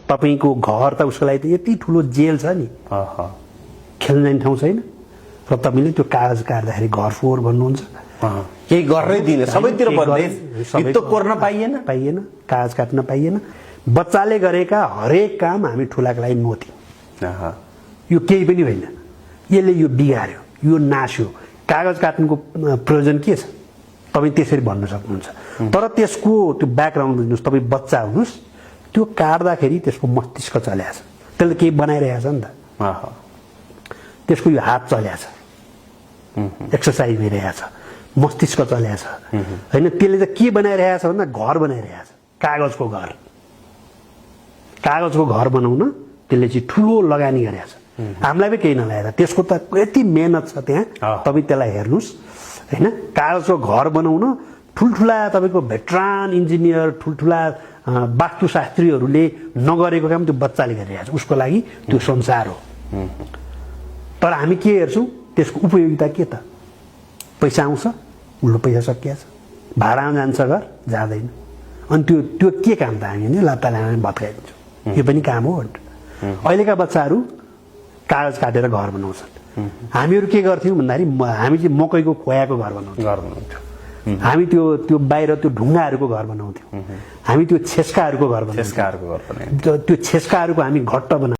तपाईको घर त उसको लागि त यति ठुलो जेल छ नि, खेल्न जाने ठाउँ छैन, र तपाईँले त्यो कागज काट्दाखेरि घर फोहोर भन्नुहुन्छ। केही गर्नै दिने, सबैतिर भित्तो कोर्न पाइएन, कागज काट्न पाइएन। बच्चाले गरेका हरेक काम हामी ठुलाको लागि नोत्यौं। यो केही पनि होइन, यसले यो बिगार्यो, यो नास्यो। कागज काट्नुको प्रयोजन के छ तपाईँ त्यसरी भन्न सक्नुहुन्छ। तर त्यसको त्यो ब्याकग्राउन्ड बुझ्नुहोस्। तपाईँ बच्चा हुनुहोस्, त्यो काट्दाखेरि त्यसको मस्तिष्क चल्या छ, त्यसले केही बनाइरहेको छ नि त। त्यसको यो हात चल्या छ, एक्सर्साइज भइरहेको छ, मस्तिष्क चल्या छ होइन। त्यसले चाहिँ के बनाइरहेको छ भन्दा घर बनाइरहेको छ, कागजको घर। कागजको घर बनाउन त्यसले चाहिँ ठुलो लगानी गरेको छ। हामीलाई पनि केही नलागेर त्यसको त यति मेहनत छ त्यहाँ, तपाईँ त्यसलाई हेर्नुहोस् होइन। कागजको घर बनाउन ठुल्ठुला तपाईँको भेटरान इन्जिनियर, ठुल्ठुला वास्तुशास्त्रीहरूले नगरेको काम त्यो बच्चाले गरिरहेको छ। उसको लागि त्यो संसार हो। तर हामी के हेर्छौँ, त्यसको उपयोगिता के त? पैसा आउँछ, उसले पैसा सकिएको छ, भाडामा जान्छ घर, जाँदैन। अनि त्यो के काम त हामी लात्ताले हामी भत्काइदिन्छौँ। यो पनि काम हो। अहिलेका बच्चाहरू कागज काटेर घर बनाउँछन्। हामीहरू के गर्थ्यौँ भन्दाखेरि हामी चाहिँ मकैको खोयाको घर बनाउँथ्यौँ। हामी त्यो बाहिर त्यो ढुङ्गाहरूको घर बनाउँथ्यौँ। हामी त्यो छेस्काहरूको घर बनाउँथ्यौँ। त्यो छेस्काहरूको हामी घट्ट बनाउँथ्यौँ।